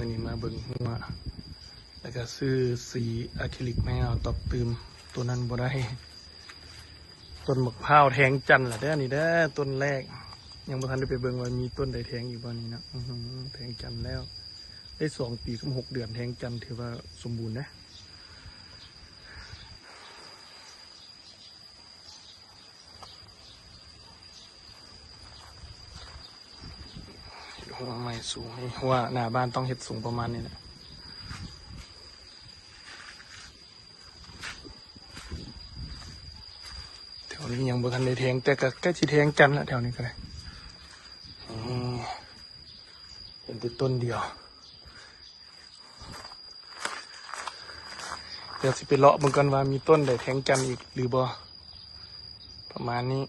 ອັນນີ້ມາເບິ່ງຮົ້ວ ແລ້ວກໍຊື້ສີອາຄຣິລິກມາໃຫ້ເອົາຕອບຕື່ມ. ໂຕນັ້ນບໍ່ໄດ້. ຕົ້ນບັກພ້າວແທງຈັນລະເດີ ອັນນີ້ເດີ ຕົ້ນແລກ. ຍັງບໍ່ທັນໄດ້ໄປເບິ່ງວ່າມີຕົ້ນໃດແທງອີກບໍ່ນີ້ເນາະ. ອື ແທງຈັນແລ້ວ ໄດ້ສອງປີກັບຫົກເດືອນ ແທງຈັນຖືວ່າສົມບູນເດ້. ເຮັດຮົ້ວໃໝ່ສູງ ເຮັດຮົ້ວໜ້າບ້ານຕ້ອງເຮັດສູງປະມານນີ້ແຫຼະ. ແຖວນີ້ຍັງບໍ່ທັນໄດ້ແທງ ແຕ່ກໍໃກ້ຊິແທງຈັນລະ ແຖວນີ້ກໍໄດ້. ອື ເຫັນແຕ່ຕົ້ນດຽວ. ດຽວຊິໄປເລາະເບິ່ງກ່ອນວ່າມີຕົ້ນໃດແທງຈັນອີກຫຼືບໍ່. ປະມານນີ້.